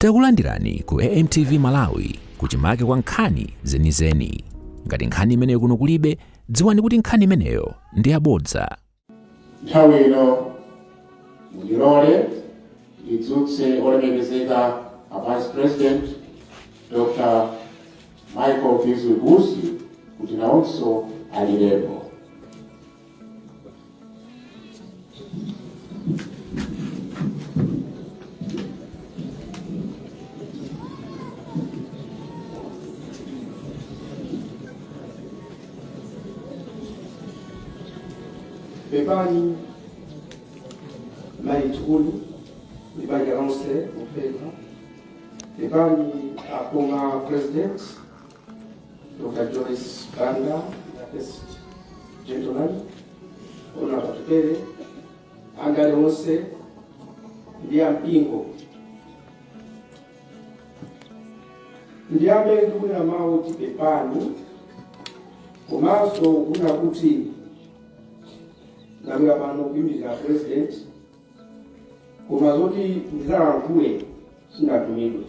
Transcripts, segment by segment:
Takulandirani ku AMTV Malawi kuchimake kwa nkhani zenizeni. Ngati nkhani imeneyo kuno kulibe, dziwani kuti nkhani imeneyo ndi yabodza. Nthawi ino mundilole ndidzutse olemekezeka a Vice President Dr. Michael Bizwick Usi kuti nawonso alirepo. Pepani mayi Chikuni ndi banja lonse kupempha pepani a former President Dr. Joyce Banda, the first gentleman, Honorable Atupele, andale onse ndi ampingo. Ndiyambe ndikunena mawu kuti pepani, komanso kunena kuti ndabwera pano kuyimirira President, koma zoti ndizalankhule sindinatumidwe.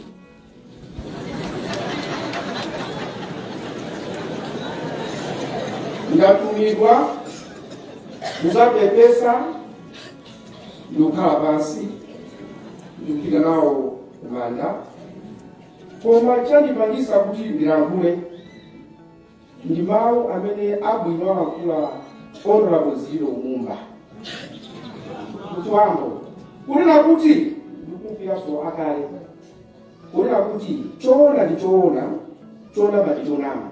Ndatumidwa kuzapepesa ndikukhala pansi ndikupita nawo kumanda, koma chandipangisa kuti ndilankhule ndi mawu amene abwino alankhula Honorable Ziliro Mumba kuchiwambo, kunena kuti ndikumpiranso akale, kunena kuti choona ndi choona, chonama ndi chonama.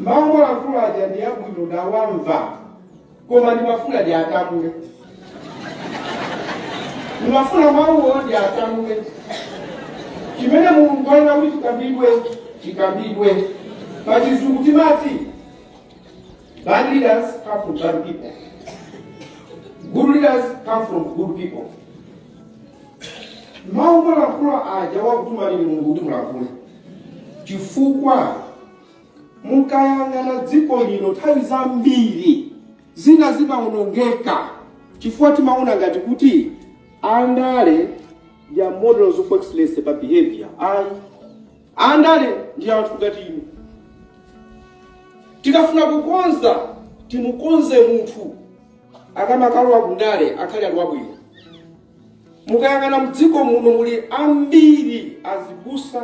Mawu mwalankhula aja ndi abwino, ndawamva, koma ndimafuna ndiatamule, ndimafuna mawuwo ndiatamule. Chimene Mulungu anena kuti chikambidwe, chikambidwe. Pachizungu timati bad leaders come from bad people, good leaders come from good people. Mawu mwalankhula aja wakutumani Mulungu kuti mulankhule, chifukwa mukayang'ana dziko lino nthawi zambiri zina zimaonongeka chifukwa timaona ngati kuti andale ndi a models of excellence pa behavior. Ayi, andale ndi anthu ngati inu. Tikafuna kukonza, timukonze munthu akamakalowa kundale akhale ali wabwino. Mukayang'ana mdziko muno muli ambiri azibusa,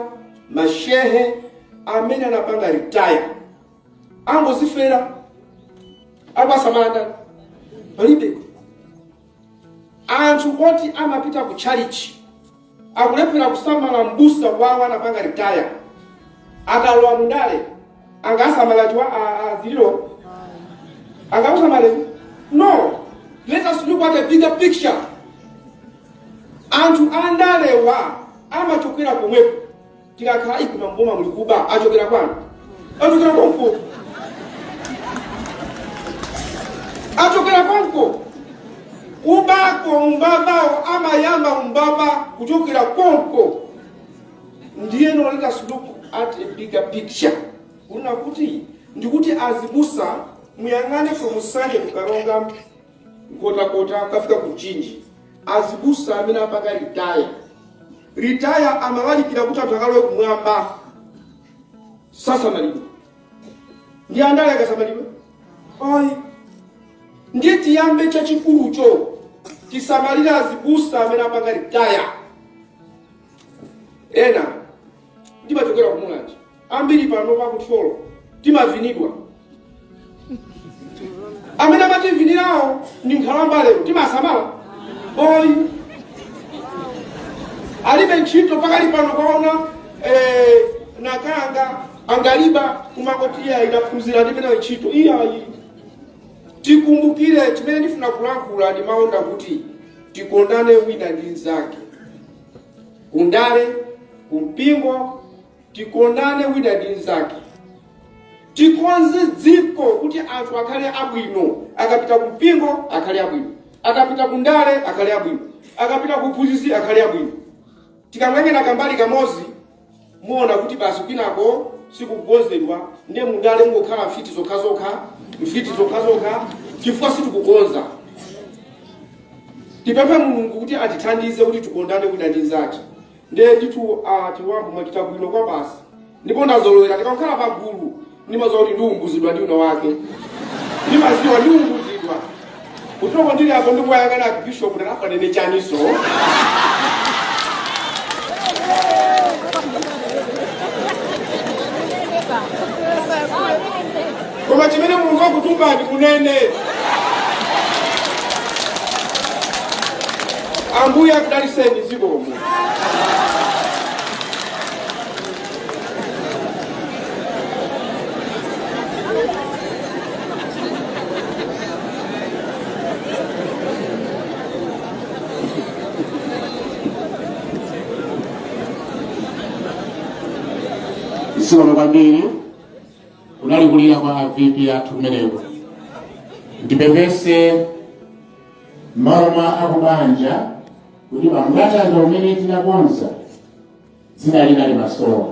mashehe amene anapanga retire, angozifera, akuwasamala ndani? Palibe. Anthu oti amapita ku tchalitchi akulephera kusamala mbusa wawo anapanga retire, akalowa mundale angasamala chiwa aziliro angakusamale? No, let us look at a bigger picture. Anthu andalewa amachokera komweko. Tikakhala ikuma mboma muli kuba, achokera kwanu, achokera konko, achokera konko kubako. Umbabawo amayamba umbaba kuchokera konko. Ndiyeno let us look at a bigger picture, kunena kuti ndikuti azibusa muyang'ane from Nsanje kuKaronga, Nkhotakota, kukafika ku Mchinji, azibusa amene apanga retire, retire amalalikira kuti anthu akalowe kumwamba, sasamalidwa. Ndi andale akasamalidwe? Ayi. Ndiye tiyambe chachikulucho, tisamalire azibusa amene apanga retire. Ena ndimachokera kuMulanje, ambiri pano pakuThyolo timavinidwa. Amene amativinirawo ndi nkhalamba, lero timasamala oyi, alibe ntchito pakali pano. Kwaona nakanga angaliba kumangoti iyayi, ndaphunzira, ndimeneyo ntchito iyayi. Tikumbukire chimene ndifuna kulankhula, ndimaonda kuti tikondane wina ndi mnzake, kundale, kumpingo, tikondane wina ndi mnzake, tikonze dziko kuti anthu akhale abwino. Akapita kumpingo akhale abwino, akapita kundale akhale abwino, akapita kuphunzitsi akhale abwino. Tikamuyang'ana kambali kamodzi, muona kuti basi kwinako sikukonzedwa, ndiye mundale mungokhala mfiti zokhazokha, mfiti zokhazokha, chifukwa sitikukonza. Tipemphe Mulungu kuti atithandize kuti tikondane wina ndi mnzake. Ndiye ndithu Chiwambo mwachita bwino kwa basi, ndipo ndazolowera ndikakhala pagulu ndimaziwa kuti ndiumbuzidwa ndi wina wake, ndimaziwa ndiumbuzidwa kutoko ndili apo ndikuyang'ana bishop ndakafanene chaniso. Koma chimene Mulungu akutumani munene. Ambuye akudaliseni, zikomo. Zikomo kwambiri. Kunali kulira kwa VP athu kumeneko. Ndipepese m'malo mwa akubanja kuti pamndandanda umene tinakonza dzina lina limasowa,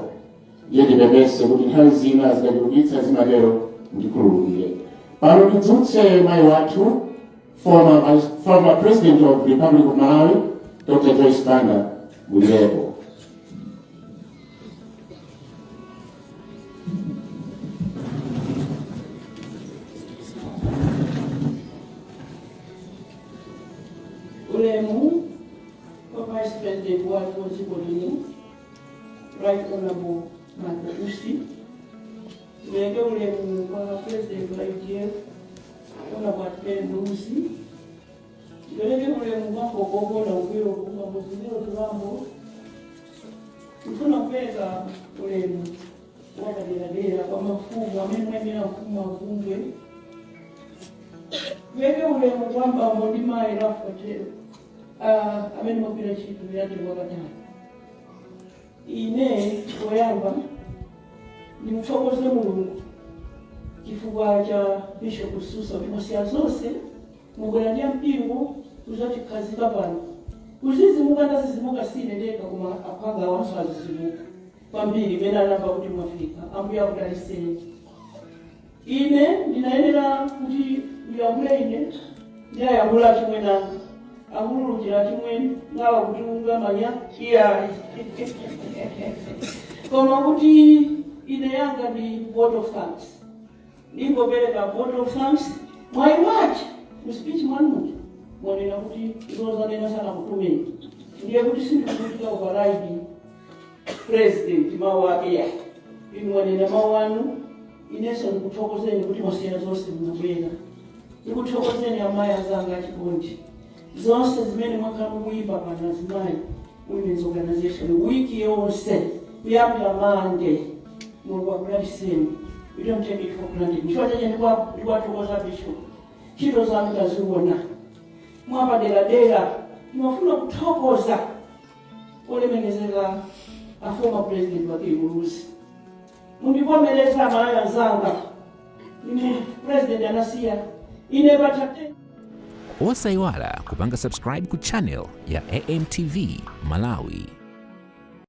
ndiye ndipepese kuti nthawi zina zikachulukitsa zimatero, ndikhululukire. Pano tidzutse mayi wathu, former President of Republic of Malawi, Dr Joyce Banda, mulirepo. Ulemu kwa Vice President wathu wa dziko lino, Right Honorable Michael Usi. Ndipereke ulemu kwa President wa UDF, Honorable Atupele Muluzi. Ndipereke ulemu kwa Mbogogo na Ugwiro Bambo Zimiro Chibambo. Ndifuna kupereka ulemu wapaderadera kwa mafumu amene mwayimira, mfumu Avungwe. Ndipereke ulemu kwa mbambo ndi mayi Rafael amene mwagwira ntchito ya mtengo wapatali. Ine poyamba ndimuthokoze Mulungu chifukwa cha Bishop Msusa, kuti mwasiya zonse, mubwera ndi mpingo kuzatikhazika pano. Kuzizimuka ndazizimuka sine ndekha, koma aphwanga awanso azizimuka kwambiri imene anamva kuti mwafika. Ambuye akudaliseni. Ine ndinayenera kuti ndiyankhule, ine ndiyayankhula chimwenanga akululukira chimwene ngawa kuti ungamanya iyayi, koma kuti ine yanga ndi vote of thanks. Ndingopereka vote of thanks. Mwayi wache mu speech mwanuja mwanena kuti ndozanena sana kutumeni, ndiye kuti sindikukutika override President mawu ake ya inu mwanena mawu anu. Inenso ndikuthokozeni kuti mwasiya zonse munabwera. Ndikuthokozeni amayi azanga achikondi, zonse zimene mwakhala mukuyimba pano, azimayi women's organization, wiki yonse kuyambira Mande. Mulungu akudaliseni. We don't take it for granted. Chifukwa chache ndikuwathokoza Bishop, ntchito zanu taziona mwapaderadera. Ndimafuna kuthokoza olemekezeka a former President Bakili Muluzi. Mundivomereza amayi anzanga, ndi President anasiya ine patate. Osayiwala kupanga subscribe ku channel ya AMTV Malawi.